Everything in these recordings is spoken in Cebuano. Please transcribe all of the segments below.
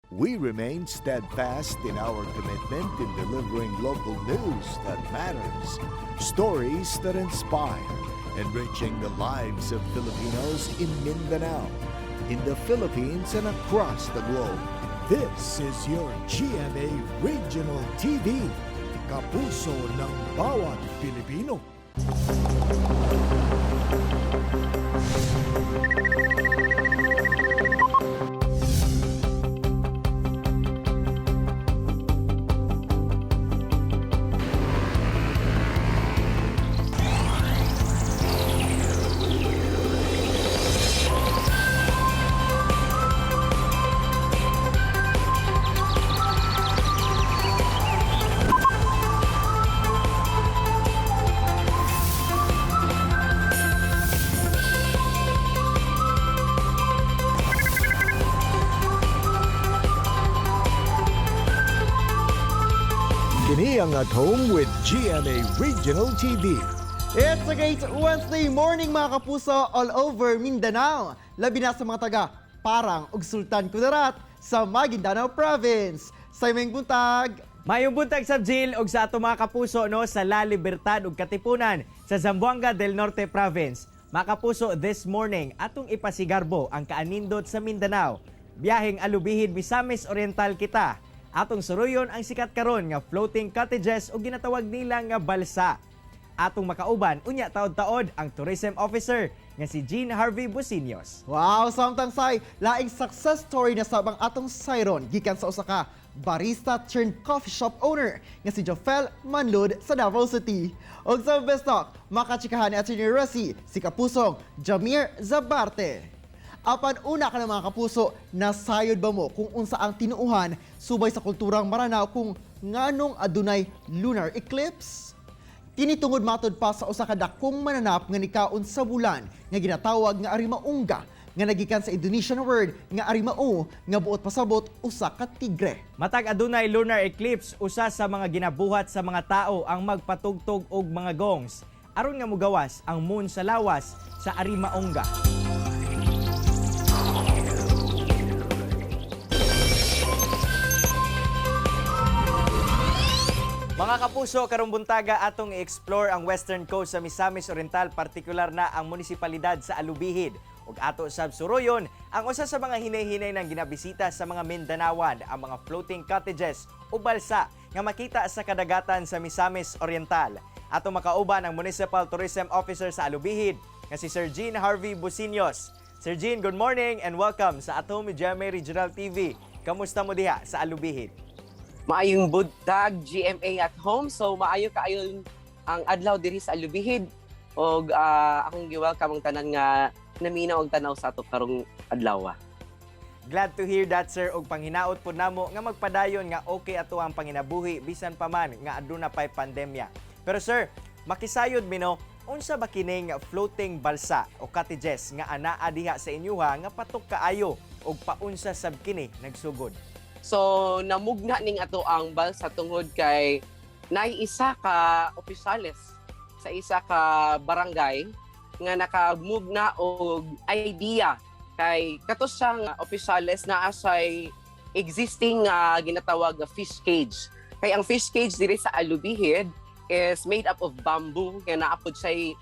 We remain steadfast in our commitment in delivering local news that matters, stories that inspire, enriching the lives of Filipinos in Mindanao, in the Philippines, and across the globe. This is your GMA Regional TV, kapuso ng bawat Pilipino. Kini ang At Home with GMA Regional TV. It's a great Wednesday morning, mga kapuso, all over Mindanao. Labi na sa mga taga Parang ug Sultan Kudarat sa Maguindanao Province. Sa imong buntag. Mayong buntag sa Jill ug sa ato mga kapuso, no, sa La Libertad ug Katipunan sa Zamboanga del Norte Province. Mga kapuso, this morning atong ipasigarbo ang kaanindot sa Mindanao. Biyaheng Alubijid, Misamis Oriental kita. Atong suruyon ang sikat karon nga floating cottages o ginatawag nila nga balsa. Atong makauban unya taod-taod ang tourism officer nga si Jean Harvey Businos. Wow, samtang say, laing success story na sabang atong Siron gikan sa usa ka barista turned coffee shop owner nga si Jofel Manlud sa Davao City. Og sa Best Talk, makachikahan ni Atty. Rossi, si kapusong Jamir Zabarte. Apan una ka na, mga kapuso, nasayod ba mo kung unsa ang tinuuhan subay sa kulturang Maranao kung nganong adunay lunar eclipse? Kini tungod matod pa sa usa ka dakong mananap nga nikaon sa bulan nga ginatawag nga Arimaunga, nga nagikan sa Indonesian word nga Arimao nga buot pasabot usa ka tigre. Matag adunay lunar eclipse, usa sa mga ginabuhat sa mga tao ang magpatugtog og mga gongs aron nga mugawas ang moon sa lawas sa Arimaonga. Mga kapuso, karong buntaga atong i-explore ang western coast sa Misamis Oriental, partikular na ang munisipalidad sa Alubijid. Ug ato sab suroyon ang usa sa mga hinay-hinay ng ginabisita sa mga Mindanaoan, ang mga floating cottages o balsa nga makita sa kadagatan sa Misamis Oriental. Ato makauban ang Municipal Tourism Officer sa Alubijid nga si Sir Jean Harvey Businos. Sir Jean, good morning and welcome sa At Home with GMA Regional TV. Kamusta mo diha sa Alubijid? Maayong buntag, GMA at Home. So maayo kaayo ang adlaw diri sa Alubijid og akong gi-welcome ang tanan nga naminaw og tanaw sa ato karong adlaw. Glad to hear that, sir, ug panghinaot po namo nga magpadayon nga okay ato ang panginabuhi bisan pa man nga aduna pay pandemya. Pero sir, makisayod mi, no, unsa ba kining floating balsa o cottages nga anaa diha sa inyuha nga patok kaayo ug paunsa sab kini nagsugod? So namugna ning ato ang balsa tungod kay nay isa ka opisyales sa isa ka barangay nga nakamugna og idea kay kato siyang opisyales naa siya'y existing nga ginatawag nga fish cage. Kay ang fish cage diri sa Alubijid is made up of bamboo nga naa pod siya'y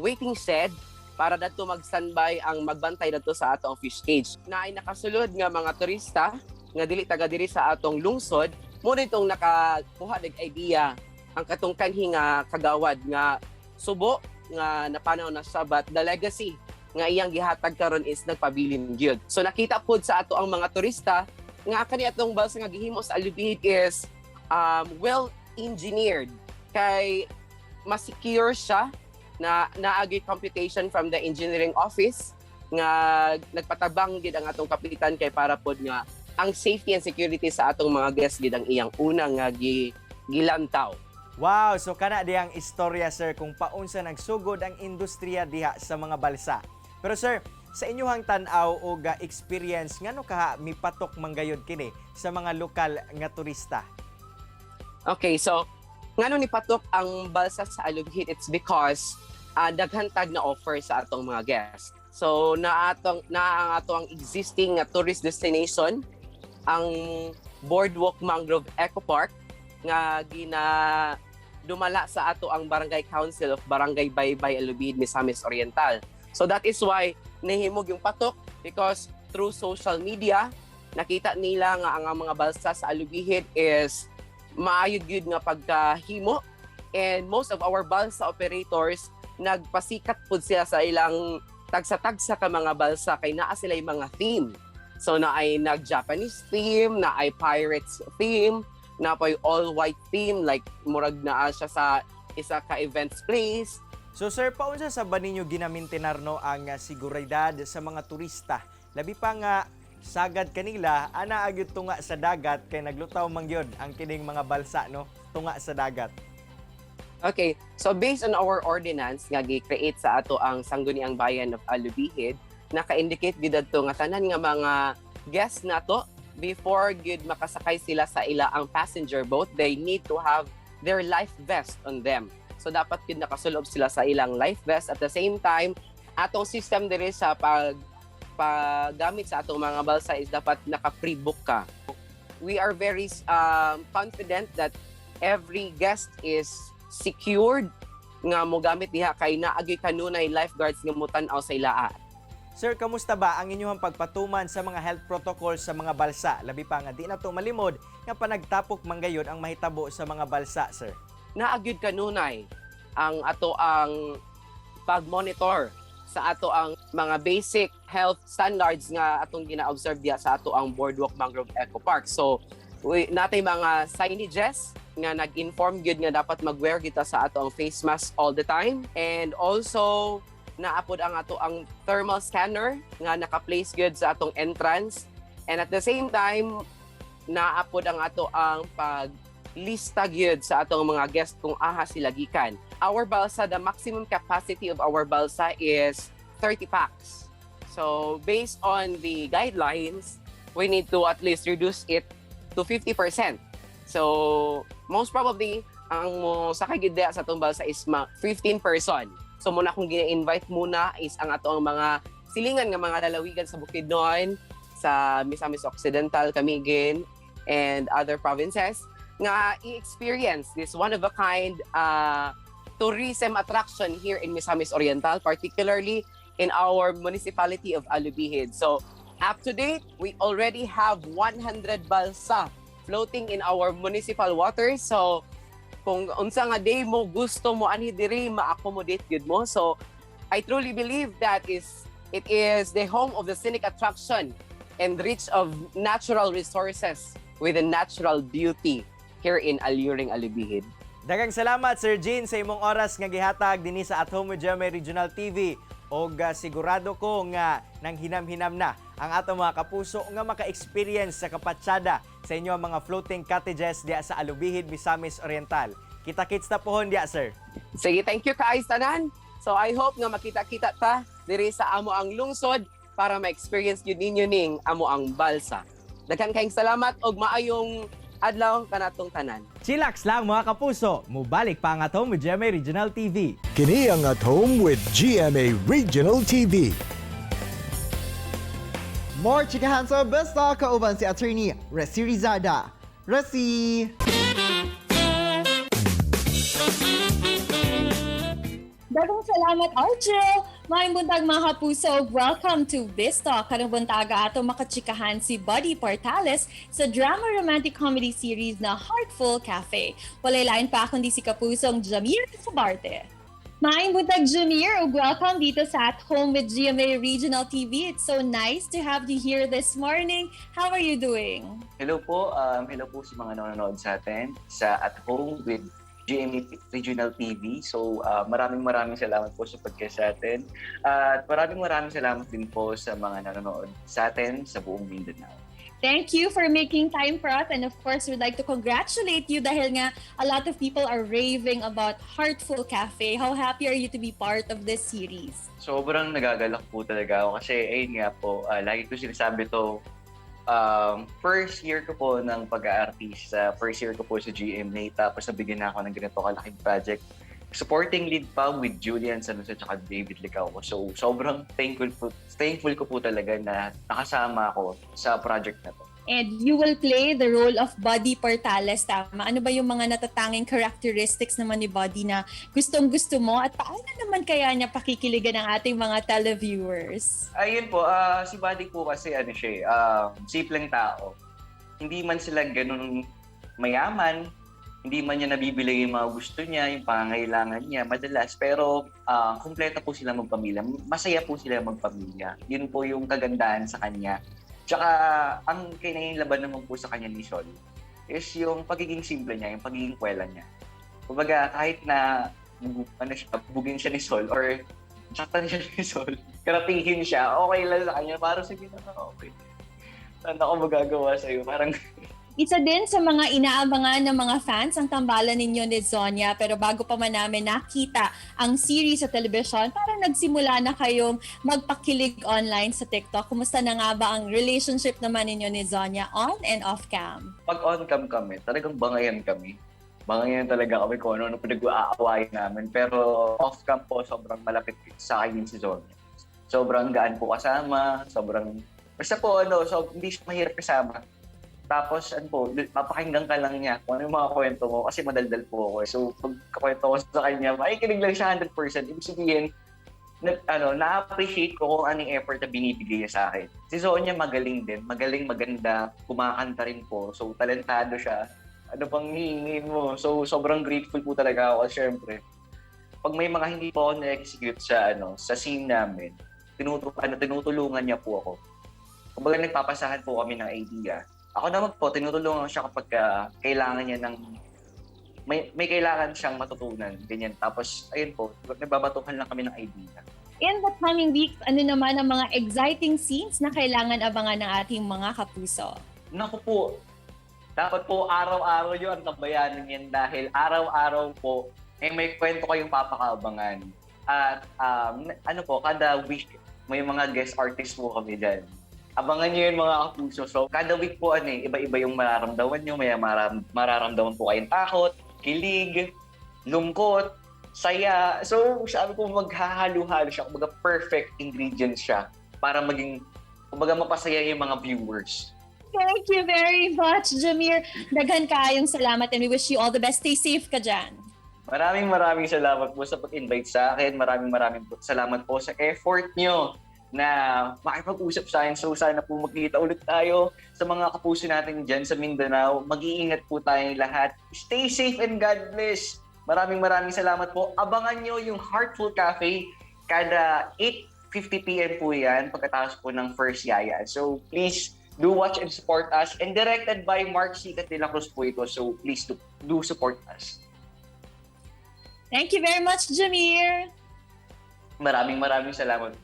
waiting shed para dadto mag-standby ang magbantay dadto sa atong fish cage. Naay nakasulod nga mga turista nga dili taga diri sa atong lungsod mo nitong nakakuha og idea ang katong kanhi nga kagawad nga subo nga napanaw na siya, but the legacy nga iyang gihatag karon is nagpabilin gyud. So nakita pod sa ato ang mga turista nga kani atong balsa nga gihimo sa Alubijid is well engineered kay mas secure siya na naagi computation from the engineering office nga nagpatabang gid ang atong kapitan kay para pod nga ang safety and security sa atong mga guests gid ang iyang una nga gilantaw. Wow, so kana dihang istorya, sir, kung paunsa nagsugod ang industriya diha sa mga balsa. Pero sir, sa inyuhang tan-aw o ga experience, ngano kaha mipatok manggayod kini sa mga lokal nga turista? Okay, so ngano ni patok ang balsa sa Alubijid? It's because daghan tag na offer sa atong mga guests. So naa atong naa ang ato ang existing nga tourist destination Ang Boardwalk Mangrove Eco Park nga gina dumala sa ato ang Barangay Council of Barangay Baybay, Alubijid, Misamis Oriental. So that is why nahimog yung patok because through social media nakita nila nga ang mga balsa sa Alubijid is maayo gyud nga pagkahimo, and most of our balsa operators nagpasikat pud sila sa ilang tagsa-tagsa ka mga balsa kay naa sila yung mga theme. So naay nag-Japanese theme, naay pirates theme, naa poy all white theme, like murag naa siya sa isa ka events place. So sir, paunsa sa ba ninyo ginamintinar, no, ang seguridad sa mga turista? Labi pa nga sagad kanila ana agyud tunga sa dagat kay naglutaw man gyud ang kining mga balsa, no, tunga sa dagat. Okay, so based on our ordinance nga gi-create sa ato ang Sangguniang Bayan of Alubijid, naka-indicate gyud adto nga tanan nga mga guests nato, before gyud makasakay sila sa ila ang passenger boat, they need to have their life vest on them. So dapat gyud nakasulob sila sa ilang life vest. At the same time, atong system diri sa paggamit sa atong mga balsa is dapat naka-pre-book ka. We are very confident that every guest is secured nga mogamit diha kay naagi kanunay lifeguards nga motan-aw sa ilaa. Sir, kamusta ba ang inyong pagpatuman sa mga health protocols sa mga balsa? Labi pa nga di na to malimod nga panagtapok man gayud ang mahitabo sa mga balsa, sir. Naa gyud kanunay ang ato ang pag-monitor sa ato ang mga basic health standards nga atong gina-observe diha sa ato ang Boardwalk Mangrove Eco Park. So, natay mga signages nga nag-inform gyud nga dapat mag-wear kita sa ato ang face mask all the time, and also naapod ang ato ang thermal scanner nga naka-place gyud sa atong entrance, and at the same time naapod ang ato ang pag lista gyud sa atong mga guest kung aha sila gikan. Our balsa, the maximum capacity of our balsa is 30 pax. So based on the guidelines, we need to at least reduce it to 50%. So most probably ang mo sakay gyud diha sa atong balsa is ma 15 person. So muna akong gina-invite muna is ang ato ang mga silingan nga mga lalawigan sa Bukidnon, sa Misamis Occidental, Camiguin, and other provinces nga i-experience this one of a kind tourism attraction here in Misamis Oriental, particularly in our municipality of Alubijid. So up to date, we already have 100 balsa floating in our municipal waters. So kung unsa nga day mo gusto mo anhi diri, ma-accommodate gyud mo. So I truly believe that is it is the home of the scenic attraction and rich of natural resources with a natural beauty here in alluring Alubijid. Daghang salamat, Sir Jean, sa imong oras nga gihatag dinhi sa At Home with GMA Regional TV. Og sigurado ko nga nang hinam-hinam na ang atong mga kapuso nga maka-experience sa kapatsada sa inyo mga floating cottages diya sa Alubijid, Misamis Oriental. Kita-kits ta pohon diya, sir. Sige, thank you kaayo tanan. So I hope nga makita-kita ta diri sa amo ang lungsod para ma-experience gyud ninyo ning amo ang balsa. Daghan kayong salamat og maayong adlaw kanatong tanan. Chillax lang, mga kapuso, mubalik pa ang At Home with GMA Regional TV. Kini ang At Home with GMA Regional TV. More chikahan sa Besta kauban si Attorney Resi Rizada. Resi! Daghang salamat, Archel! Maayong buntag, mga kapuso. Welcome to Biztalk. Karong buntaga ato makachikahan si Buddy Portales sa drama romantic comedy series na Heartful Cafe. Walay lain pa kundi si kapusong Jamir Sabarte. Maayong buntag, Jamir, ug welcome dito sa At Home with GMA Regional TV. It's so nice to have you here this morning. How are you doing? Hello po sa mga nanonood sa atin sa At Home with GMA Regional TV. So, maraming maraming salamat po sa pag sa atin. At maraming maraming salamat din po sa mga nanonood sa atin sa buong Mindanao. Thank you for making time for us. And of course, we'd like to congratulate you dahil nga a lot of people are raving about Heartful Cafe. How happy are you to be part of this series? Sobrang nagagalak po talaga ako kasi ayun nga po, lagi ko sinasabi to, first year ko po ng pag-aartista, first year ko po sa GMA, tapos nabigyan na ako ng ganito kalaking project. Supporting lead pa with Julian San Jose at David Licauco. So, sobrang thankful ko po talaga na nakasama ako sa project na to. And you will play the role of Buddy Portales, tama? Ano ba yung mga natatanging characteristics naman ni Buddy na gustong-gusto mo? At paano naman kaya niya pakikiligan ang ating mga televiewers? Ayun po, si Buddy po kasi ano siya, eh, simpleng tao. Hindi man sila ganun mayaman, hindi man niya nabibili yung mga gusto niya, yung pangangailangan niya madalas, pero kumpleto po sila magpamilya. Masaya po sila magpamilya. Yun po yung kagandahan sa kanya. Tsaka, ang kinailaban naman po sa kanya ni Sol is yung pagiging simple niya, yung pagiging kwela niya. Kumbaga, kahit na ano siya, bugin siya ni Sol or saktan siya ni Sol, karapihin siya, okay lang sa kanya. Parang sige na, okay. Saan ako magagawa sa'yo? Parang Isa din sa mga inaabangan ng mga fans ang tambalan ninyo ni Zonia, pero bago pa man namin nakita ang series sa telebisyon, parang nagsimula na kayong magpakilig online sa TikTok. Kumusta na nga ba ang relationship naman ninyo ni Zonia on and off cam? Pag on cam kami, talagang bangayan kami. Bangayan talaga kami kung ano-ano pinag-aawayan namin. Pero off cam po, sobrang malapit sa akin si Zonia. Sobrang gaan po kasama, sobrang... Basta po, ano, so, hindi siya mahirap kasama. Tapos, ano po, mapakinggan ka lang niya kung ano yung mga kwento mo kasi madaldal po ako. So, pag kakwento ko sa kanya, makikinig lang siya 100%. Ibig sabihin, na, ano, na-appreciate ko kung anong effort na binibigay niya sa akin. Si Zonia magaling din. Magaling, maganda, kumakanta rin po. So, talentado siya. Ano pang hihingin mo? So, sobrang grateful po talaga ako. Siyempre, pag may mga hindi po ako na-execute sa, ano, sa scene namin, tinutulungan niya po ako. Kumbaga, nagpapasahan po kami ng idea. Ako naman po, tinutulungan ko siya kapag kailangan niya ng... May kailangan siyang matutunan, ganyan. Tapos, ayun po, nagbabatuhan lang kami ng idea. In the coming weeks, ano naman ang mga exciting scenes na kailangan abangan ng ating mga kapuso? Naku po, dapat po araw-araw yun ang tabayanan yan dahil araw-araw po eh, may kwento kayong papakaabangan. At ano po, kada week may mga guest artists po kami dyan. Abangan nyo yun mga kapuso. So, kada week po, ano, eh, iba-iba yung mararamdaman nyo. May mararamdaman po kayong takot, kilig, lungkot, saya. So, sabi ko maghahalo-halo siya. Kumbaga, perfect ingredient siya para maging, kumbaga, mapasaya yung mga viewers. Thank you very much, Jamir. Daghan kaayong salamat and we wish you all the best. Stay safe ka dyan. Maraming maraming salamat po sa pag-invite sa akin. Maraming maraming po, salamat po sa effort nyo na makipag-usap sa akin. So sana po magkita ulit tayo sa mga kapuso natin dyan sa Mindanao. Mag-iingat po tayong lahat. Stay safe and God bless. Maraming maraming salamat po. Abangan nyo yung Heartful Cafe kada 8:50 p.m. po yan pagkatapos po ng first yaya. So please do watch and support us. And directed by Mark Sikat de la Cruz po ito. So please do support us. Thank you very much, Jamir. Maraming maraming salamat.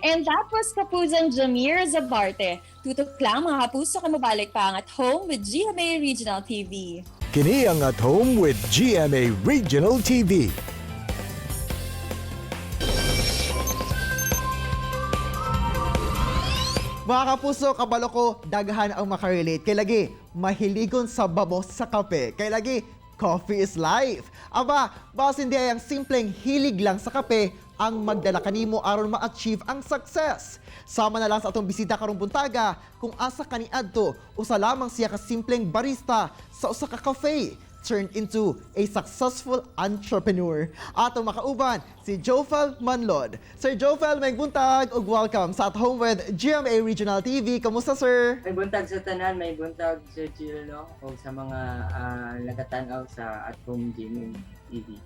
And that was Kapuzang Jamir Zabarte. Tutok lang mga kapuso, kamabalik pa ang At Home with GMA Regional TV. Kini ang At Home with GMA Regional TV. Mga kapuso, kabalo ko, daghan ang makarelate. Kay lagi, mahiligon sa babo sa kape. Kay lagi, coffee is life. Aba, basin di ay ang simpleng hilig lang sa kape ang magdala kanimo aron ma-achieve ang success. Sama na lang sa atong bisita karong buntaga kung asa kaniadto usa lamang siya ka simpleng barista sa usa ka cafe turned into a successful entrepreneur. Atong makauban si Jofel Manlod. Sir Jofel, may buntag ug welcome sa At Home with GMA Regional TV. Kamusta, sir? May buntag sa tanan, may buntag Sir Gio, no? O sa mga nagatan-aw sa At Home GMA TV.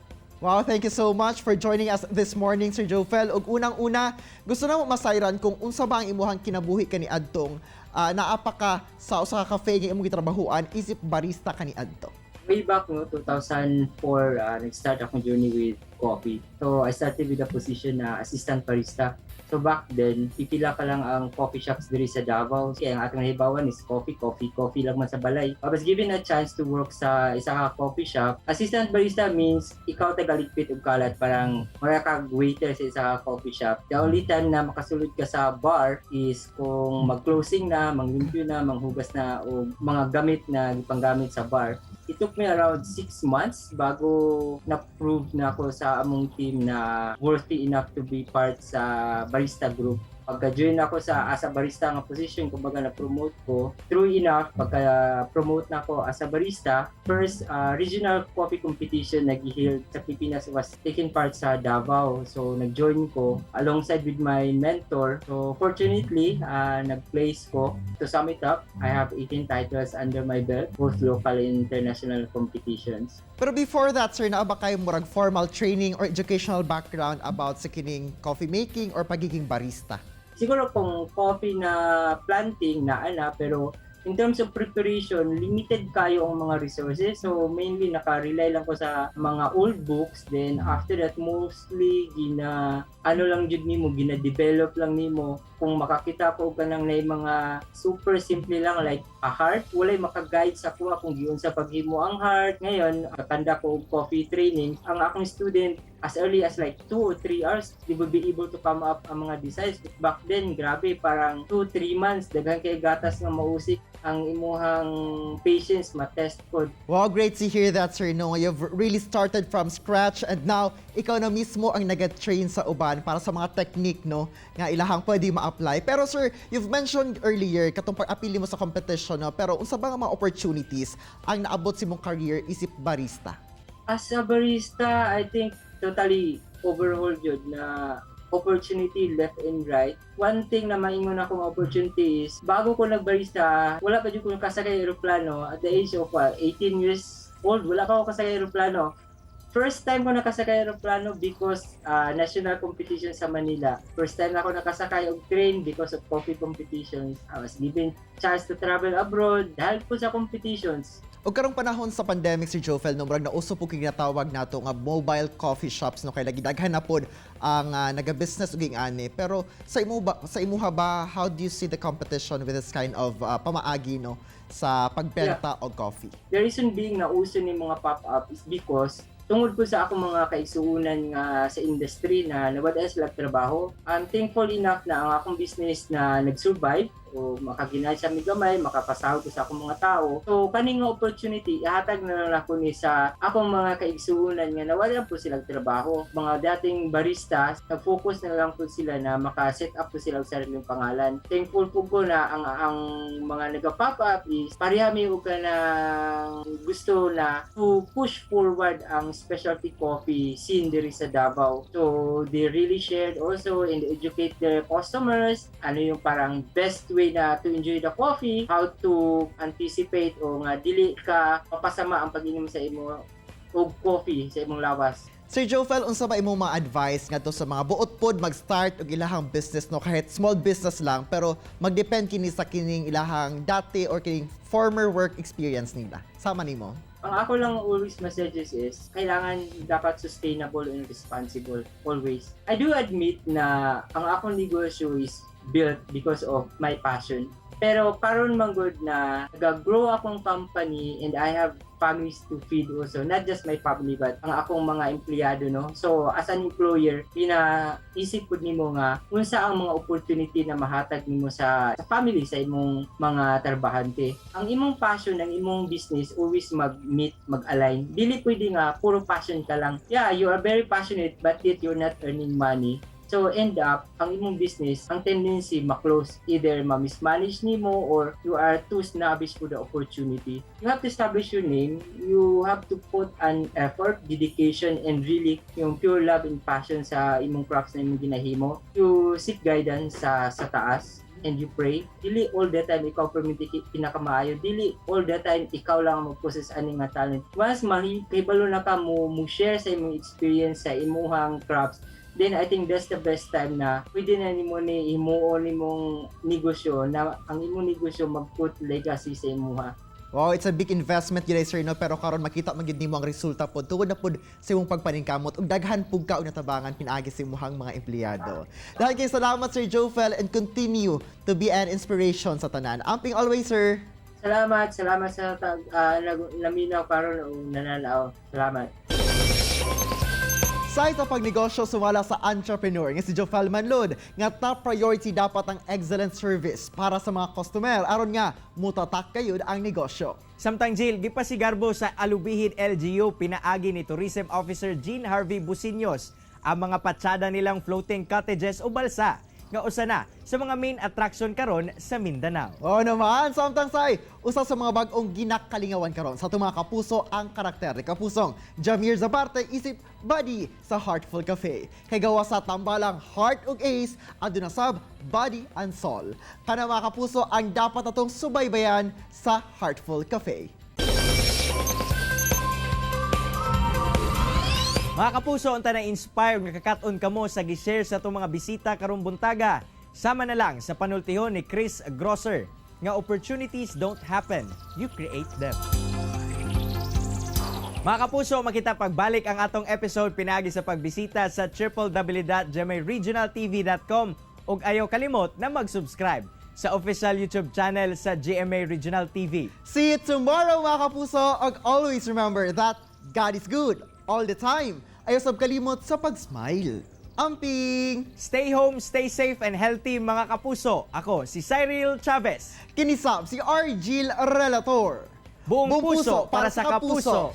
Wow, thank you so much for joining us this morning, Sir Jofel. Ug unang-una, gusto na mo masayran kung unsa ba ang imuhang kinabuhi kaniadtong naa pa ka sa usa ka cafe nga imong gitrabahuan isip barista kaniadto. Way back no, 2004, nag-start akong journey with coffee. So, I started with a position na assistant barista. So, back then, pipila pa lang ang coffee shops diri sa Davao. Kaya ang atong nahibawan is coffee, coffee, coffee lang man sa balay. I was given a chance to work sa isa ka coffee shop. Assistant barista means ikaw tagaligpit og kalat, parang mura kag waiter sa isa ka coffee shop. The only time na makasulod ka sa bar is kung mag-closing na, manglimpyo na, manghugas na o mga gamit na gipanggamit sa bar. It took me around 6 months bago na-prove na ako sa among team na worthy enough to be part sa barista group. Pagka-join ako sa as a barista nga position, kumbaga na-promote ko. True enough, pagka-promote na ako as a barista, first regional coffee competition na giheld sa Pilipinas was taken part sa Davao. So nag-join ko alongside with my mentor. So fortunately, nag-place ko. To sum it up, I have 18 titles under my belt, both local and international competitions. Pero before that, sir, naa ba kayo murag formal training or educational background about sa kining coffee making or pagiging barista? Siguro kung coffee na planting na ana, pero in terms of preparation, limited kayo ang mga resources. So mainly naka-rely lang ko sa mga old books. Then after that, mostly gina ano lang jud nimo, gina-develop lang nimo. Kung makakita ko og kanang nay mga super simple lang like a heart, walay maka-guide sa kuha kung giunsa paghimo ang heart. Ngayon, katanda ko og coffee training, ang akong student, as early as like 2 or 3 hours, they will be able to come up ang mga designs. But back then, grabe, parang 2, 3 months, daghan kay gatas nga mausik, ang imuhang patience matest ko. Wow, great to hear that, sir. No, you've really started from scratch and now ikaw na mismo ang nag-train sa uban para sa mga technique, no, nga ilahang pwede ma-apply. Pero sir, you've mentioned earlier katong pag-apili mo sa competition, no, pero unsa ba nga mga opportunities ang naabot sa imong career isip barista? As a barista, I think totally overhaul yun na opportunity left and right. One thing na maingon akong opportunity is, bago ko nagbarista, wala pa jud ko kasakay eroplano. At the age of what, 18 years old, wala pa ako kasakay eroplano. First time ko nakasakay eroplano because national competition sa Manila. First time ako nakasakay og train because of coffee competitions. I was given chance to travel abroad dahil po sa competitions. Ug karong panahon sa pandemic, Sir Jofel, no, murag nauso po kay ginatawag nato nga mobile coffee shops, no, kay lagi daghan na pod ang naga-business og ani. Pero sa imuha ba, how do you see the competition with this kind of pamaagi, no, sa pagbenta og coffee? The reason being na uso ni mga pop-up is because tungod po sa akong mga kaigsuunan nga sa industry na nawad sila trabaho. I'm thankful enough na ang akong business na nag-survive o makaginansya mi gamay, makapasahod ko sa akong mga tao. So kaning nga opportunity, ihatag na lang ako ni sa akong mga kaigsuunan nga nawala po silang trabaho. Mga dating barista, nag-focus na lang po sila na maka-set up po sila og sariling pangalan. Thankful po ko na ang mga nag-pop up is pareha mi og kanang gusto na to push forward ang specialty coffee scene diri sa Davao. So they really shared also and educate their customers ano yung parang best way na to enjoy the coffee, how to anticipate o nga dili ka mapasama ang pag-inom sa imo og coffee sa imong lawas. Sir Jofel, unsa ba imong mga advice ngadto sa mga buot pod mag-start og ilahang business, no, kahit small business lang, pero magdepend kini sa kining ilahang dati or kining former work experience nila? Sama nimo. Ang ako lang always messages is, kailangan dapat sustainable and responsible always. I do admit na ang akong negosyo is built because of my passion. Pero karon man gud na nag-grow akong company and I have families to feed also. Not just my family but ang akong mga empleyado, no. So as an employer, pinaisip pud nimo nga unsa ang mga opportunity na mahatag nimo sa family sa imong mga trabahante. Ang imong passion, ang imong business always mag-meet, mag-align. Dili pwede nga puro passion ka lang. Yeah, you are very passionate but yet you're not earning money. So end up, ang imong business, ang tendency ma-close, either ma-mismanage nimo or you are too snobbish for the opportunity. You have to establish your name, you have to put an effort, dedication, and really yung pure love and passion sa imong crafts na imong ginahimo. You seek guidance sa taas and you pray. Dili all the time ikaw perminti pinakamaayo. Dili all the time ikaw lang ang mag-possess ani nga talent. Once mahibalo na ka mo share sa imong experience sa imuhang crafts, then I think that's the best time na pwede na nimo ni himuon nimong negosyo na ang imong negosyo mag-put legacy sa imuha. Wow, it's a big investment gyud, sir, no, pero karon makita man gyud nimo ang resulta pod tungod na pod sa imong pagpaningkamot ug daghan pug ka og natabangan pinaagi sa imong mga empleyado. Dahil kay salamat, Sir Jofel, and continue to be an inspiration sa tanan. Amping always, sir. Salamat, salamat sa tag, naminaw karon o nananaw. Salamat. Sa pagnegosyo sumala sa entrepreneur nga si Jofel Manlod nga top priority dapat ang excellent service para sa mga customer aron nga mutatak kayod ang negosyo. Samtang Jill, gipasigarbo sa Alubijid LGU pinaagi ni Tourism Officer Jean Harvey Busiños ang mga patsada nilang floating cottages o balsa. nga usa na sa mga main attraction karon sa Mindanao. Oo naman, samtang say, usa sa mga bag-ong ginakalingawan karon sa atong mga kapuso ang karakter ni Kapusong Jamir Zabarte isip Buddy sa Heartful Cafe. Kay gawa sa tambalang Heart ug Ace, aduna sab Body and Soul. Kana, mga kapuso, ang dapat atong subaybayan sa Heartful Cafe. Mga kapuso, unta na inspire nga kakaton kamo sa gi-share sa atong mga bisita karong buntaga. Sama na lang sa panultihon ni Chris Grosser nga opportunities don't happen, you create them. Mga kapuso, makita pagbalik ang atong episode pinagi sa pagbisita sa www.gmaregionaltv.com ug ayaw kalimot na mag-subscribe sa official YouTube channel sa GMA Regional TV. See you tomorrow, mga kapuso, ug always remember that God is good all the time. Ayaw sab kalimot sa pag-smile. Amping! Stay home, stay safe and healthy, mga kapuso. Ako si Cyril Chavez. Kini sab si Argil Relator. Buong puso para sa kapuso.